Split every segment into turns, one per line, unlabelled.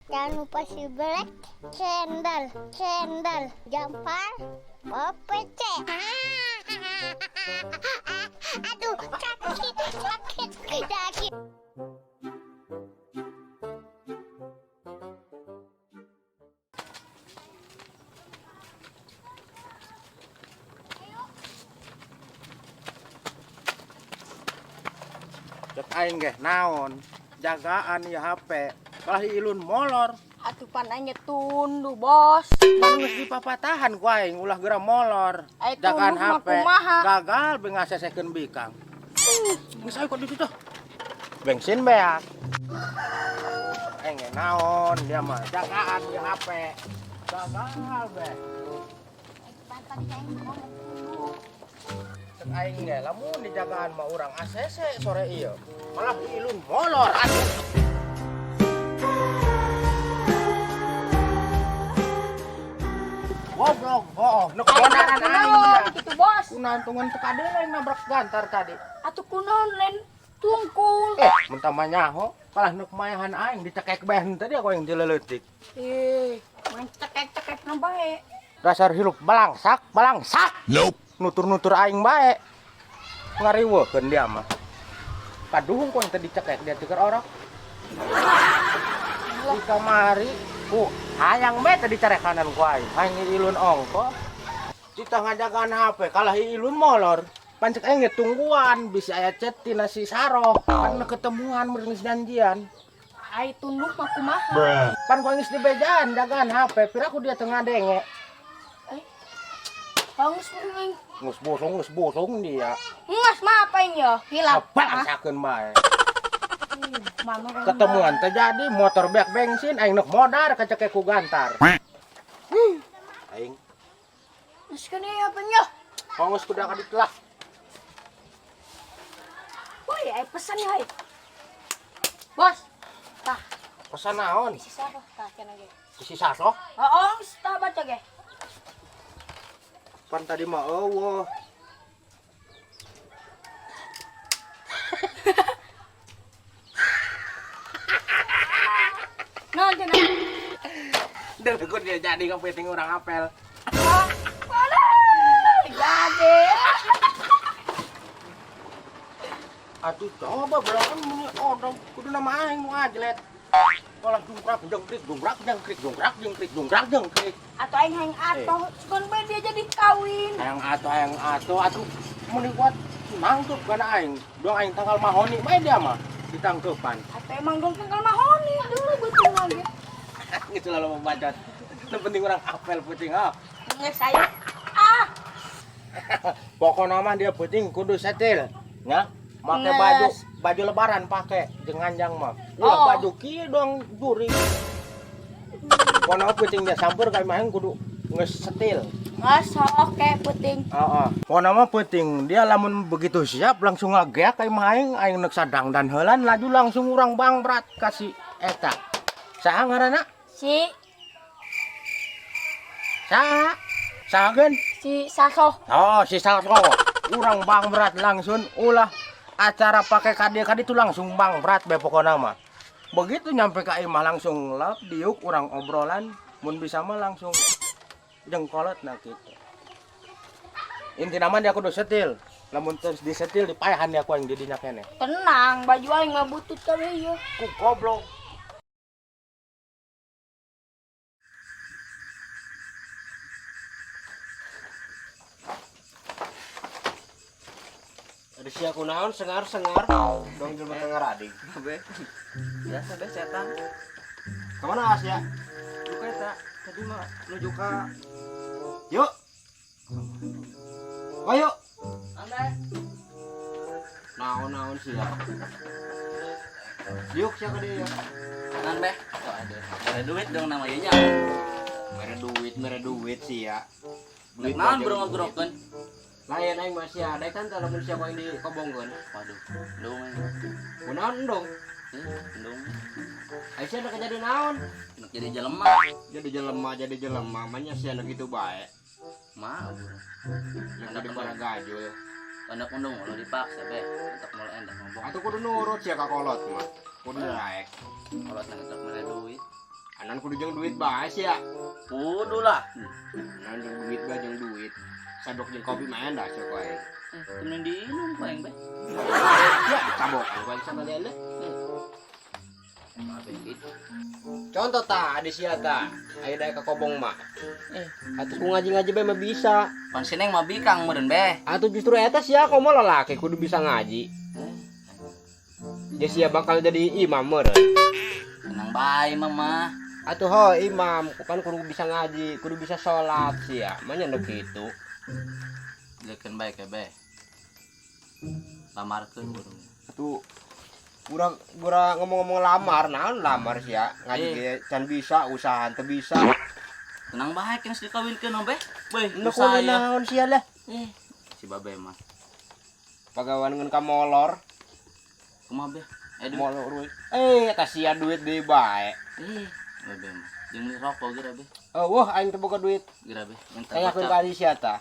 Jangan lupa subscribe channel channel Jampar OPC. Aduh, sakit, sakit, sakit.
Cek aing ge naon? Jagaan ya HP. Kalah ilun molor.
Atuh pan aing tunduh, Bos.
Pan geus dipapatahan ku aing ulah geura molor.
Ai
Jagaan
tunduh mah
HP.
kumaha?
Gagal be ngasesekeun bikang. Geus ayo kok ditu tah. Bensin beak. Aing ge naon dia mah jagaan ya HP. Gagal be.
Pan tadi aing ngomong tunduh.
Cek aing ge lamun dijagaan mah urang ACC sore ieu. Malah ilun molor atuh. Goblok, oh, nu kebenaran aing
Kunaon
dia.
gitu, Bos?
Kunaon tungan teu kadeuleu nabrak gantar tadi.
Atuh kunaon lain tungkul.
Eh, mun tambah nyaho, kalah nu mayahan aing dicekek bae henteu dia ku aing ti leutik.
Eh, main cekek-cekek na bae.
Dasar hirup balangsak, balangsak.
Nope.
Nutur-nutur aing bae. Ngariweukeun dia mah. Kaduhung ku aing teh dicekek dia teu keur orok. Di kamari ku hayang bae teh dicarekanan ku aing. Hayang ilun ongko. Kita ngajagaan HP kalah ilun molor. Pancek aing ge tungguan bisi aya chat tina si Saroh. Kan ketemuan mun geus janjian.
Ai tunduh mah kumaha?
Pan ku aing geus dibejaan jagaan HP, piraku dia teu ngadenge.
Eh. Hangus aing.
Geus bosong dia.
Ngas mah apa ini ya? Hilap.
Balangsakeun bae.
Mama kan
Ketemuan terjadi motor beak bensin aing nuk modar kaceke ku gantar. Aing
Ngas kan ya apa nya?
hongus kuda ka ditu lah.
Woi, ai pesan ya, ai. Bos. Tah,
Pesan naon?
isi saroh tah cenah ge.
Isi saroh?
Heeh, geus tah baca ge.
Pan tadi mah eueuh.
Naon cenah?
Deuk dia jadi kapeting urang apel.
Ah, walah, jadi.
Atuh coba berangkat muni odong kudu nama aing nu ajlet. Kalah dungkrak jengkrik dungkrak jengkrik dungkrak jengkrik dungkrak jengkrik.
Atau aing hayang atoh, sugan bae dia jadi kawin.
Hayang atuh atuh muni kuat nangkep kana aing. Dong aing tanggal mahoni bae dia mah ditangkepan.
Atau emang dong tanggal mahoni dulu betul lagi.
Geus lalu membacot. Nu penting urang apel puting ah.
Nges saya. Ah,
Pokokna mah dia penting kudu setil. Nya, make
Nges.
baju baju lebaran pake jeung nganjang mah. Ulah
Oh.
baju kieu dong juri. Pokokna penting dia sampeur ka imah kudu geus setil.
nges oke penting.
Heeh. Pokokna mah penting dia lamun begitu siap langsung ngageak ka imah aing, aing neuk sadang dan heulan laju langsung urang bangbrat kasih eta. Saha ngaranna?
Si
Saha? Saha geun?
si Sasoh.
Oh, si Salso. Urang bangbrat langsung ulah acara pakai kadi kadi itu langsung bangbrat be pokokna mah. Begitu nyampe ka imah langsung lep diuk urang obrolan mun bisa mah langsung jengkolot nah gitu. Intina mah dia kudu setil. Lamun terus disetil dipayahan dia ku aing di dinya keneh.
Tenang, baju aing mah butut kabeh ieu.
Ku goblok.
Ada sia kunaon sengar-sengar dong jelema teu ngarading.
Be. Biasa be setan.
Kemana as ya?
Duka eta tadi mah nuju ka
Yuk. Ayo.
Ande.
Naon-naon sia. Yuk sia ka dieu ya.
Kan be. Oh, ada. Ada duit dong namanya nya.
Mere duit sia.
Duit naon bro ngogrokeun?
Lain aing mah sia, daek kan lamun sia ku aing dikobongkeun.
Waduh, endong aing.
Kunaon endong?
Endong.
Ai sia nek jadi naon?
Nek jadi jelema.
Jadi jelema, manya sia nek kitu bae.
Mah, bro.
Nek di para gajul.
Anak endong lo dipaksa be. Entek mulai endak ngobong.
Atuh kudu nurut sia ka kolot mah. Kudu daek.
Kolot nang entek mere duit.
Nan kudu jeung duit bae sia.
Kudu lah.
Nan jeung duit bae jeung duit. Sabok jeung kopi mah endah sia ku aing.
Eh, temenin diinum ku aing be.
Ya dicabokan ku aing sakalian deh. Contoh ta adi sia ta. Aya daek ka kobong mah.
Eh,
Atuh ku ngaji-ngaji bae mah bisa.
pan si Neng mah bikang meureun be.
Atuh justru eta sia komo lalaki kudu bisa ngaji. Jadi sia bakal jadi imam meureun.
Tenang bae mama.
Atuh ho imam, kan kudu bisa ngaji, kudu bisa sholat sia. Manya nu kitu.
Jelekeun bae ke be. Lamarkeun burung.
Atuh urang urang ngomong-ngomong lamar, naon lamar sia? Ngaji
Eh.
ge can bisa, usaha teu bisa.
Tenang bae kan geus dikawinkeun oh, be. Beuh,
Nu
usaha
kudu
ya.
naon sia lah.
Eh, si babe mah.
Pagawan ngeun ka molor,
Kumaha be? Eh, duit.
molor we. Eh, eta sia duit deui bae.
Eh, babe mah. Jeung rokok geura be.
Oh, wah aing teu boga duit.
Geura be. Minta
Tanyakeun
gocap.
ka adi sia tah.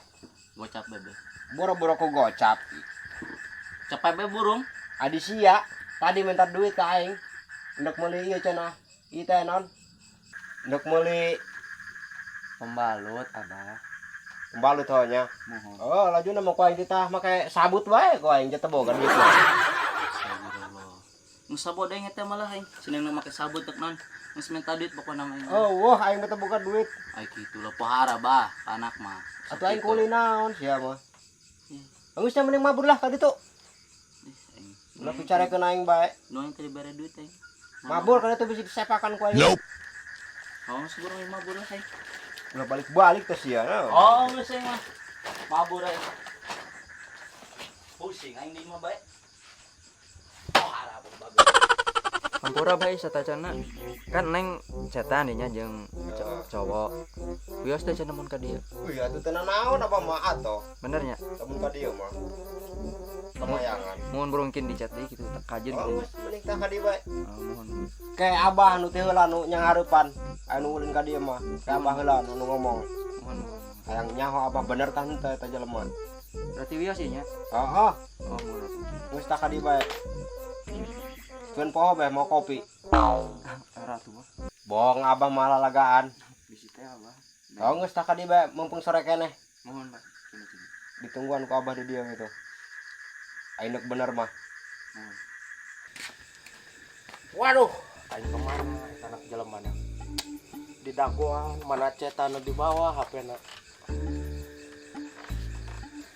Gocap be be.
Boro-boro ku gocap.
Capai be burung.
Adi sia tadi minta duit ka aing. Ndek meuli ieu cenah. Ieu teh naon? Ndek meuli
Pembalut abah.
pembalut ho nya.
Mohon.
Oh, lajuna mah ku aing ditah make sabut wae ku aing teu boga duit.
Astagfirullah. Geus sabot aing eta malah aing. Si Neng make sabut tek non. Geus minta duit pokona mah aing.
Oh, wah aing mah teu boga duit.
Ai kitu lah pohara bah, anak mah.
Atuh aing kuli naon sia mah.
Eh.
Geus nya mending mabur lah ka ditu.
Eh, aing.
Ulah picarekeun aing bae.
Nu aing teu dibere duit aing.
Mabur ka ditu bisa disepakan ku aing.
Oh, geus burung aing mabur lah aing.
Ulah balik-balik teh sia. Nah.
Oh, geus aing mah. Mabur aing. Pusing aing di imah bae. Pohara babe.
Hampura bae satacana. Kan Neng cetan nya jeung cowok. Wios teh cenah mun ka dieu.
Wih, atuh teu naon abah mah atoh.
Bener nya?
Lamun ka dieu mah. Kemayangan.
Mun burungkin di chat deui kitu tak kajen
Oh,
gitu.
geus mending tah ka dieu bae.
Oh, mohon.
Kayak abah nu teh heula nu nyanghareupan anu ulin ka dieu mah. Kayak abah heula nu ngomong.
Mohon. Mohon.
Hayang nyaho abah bener tah henteu eta jelema.
Berarti wios ieu nya?
Heeh,
Oh, mohon.
geus tah ka dieu bae. Keun poho bae mau kopi.
Era tuh mah.
Bohong abah malah lagaan.
Bisi teh abah.
Oh, geus tah ka dieu bae mumpung sore keneh.
Mohon, Pak. Sini sini.
Ditungguan ku abah di dieu gitu. Aing deuk bener mah.
Mohon.
Waduh, aing kemana eta anak jelema na? Di dagoan, mana cetan di bawah HP na.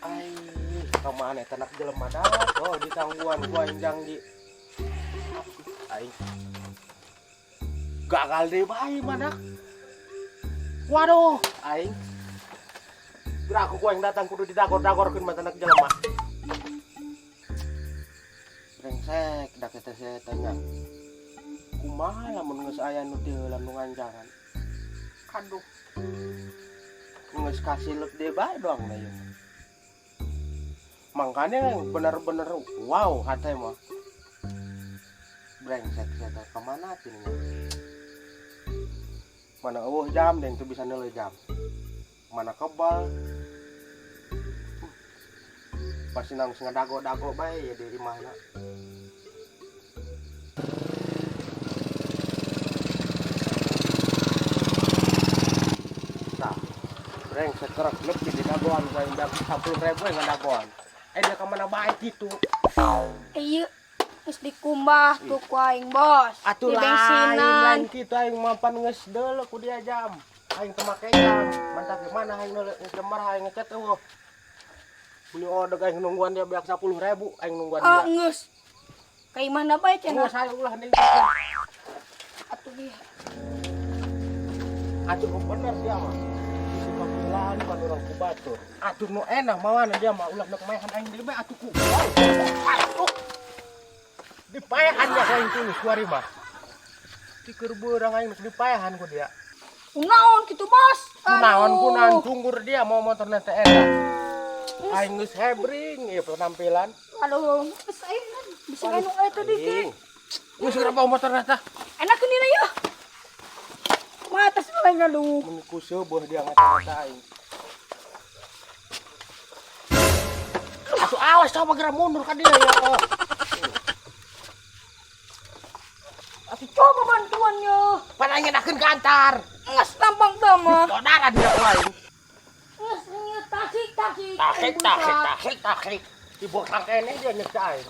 Ai, kemana eta anak jelema dah? Oh, di tangguan gua aing janji. Aing gagal deh bae mana? Waduh, aing Gerak aku yang datang kudu didagor-dagorkeun mah anak jelema. Brengsek, dak teh saya tanya. Kumaha lamun geus aya nu teu heula nu ngancangan. Aduh. Geus kasilep deui bae doang na ieu mah. Mangkanya bener-bener wow hate mah. Brengsek saya teh kemana cenah. Mana eueuh jam deng teu bisa neuleuh jam. Mana kebal. Pasti langsung ngadago-dago bae ya di imahna. Tah, brengsek kerek lebih di dagoan gua yang 10.000 yang ngadagoan. Eh dia kemana bae gitu.
Iya, geus dikumbah tuh ku aing bos.
Atuh
Di
lain
bensinan.
lain kitu aing mampan geus deuleu ku dia jam. Aing teu make jam. Mantap gimana aing neuleuh geus demar aing ngechat eueuh. Beli odeg aing nungguan dia beak 10.000 aing nungguan
Ah,
dia.
geus. Ka imahna bae cenah.
Geus aing ulah deui.
Atuh dia.
Atuh nu bener dia mah. Isi kapilan kan urang ku batur. Atuh nu enak mawana dia mah ulah nu maehan aing deui bae atuh ku. Atuh. Dipaehan ya ku aing tulus kuari mah. Tiker beurang aing geus dipaehan ku dia.
Kunaon kitu bos?
Kunaon
Aduh.
kunaon cunggur dia mau motorna teh enak. Aing geus hebring ieu penampilan.
Aduh, geus aing bisa anu eta deui ge.
Aing. Geus geura bawa motorna tah.
Enak ini ya. Mata aing aduh.
Mun ku seubeah dia ngata-ngata aing. Atuh awas coba geura mundur ka dia ya. Oh.
Atuh coba bantuannya.
Pan aing ngedakeun ka antar.
Nges tampang teh mah.
Saudara dia ku aing.
Nges nya tasik tasik.
Tasik tasik tasik tasik. Dibokang kene dia nyeksa aing.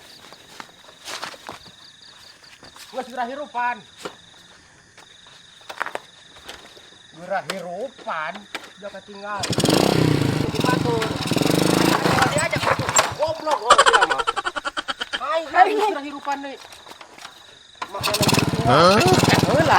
Geus geura hirupan. Geura hirupan, dia ketinggalan. Batur. Diajak atuh. Goblok oh sia mah. Aing geura hirupan deui. Makanan. Hah? Heula.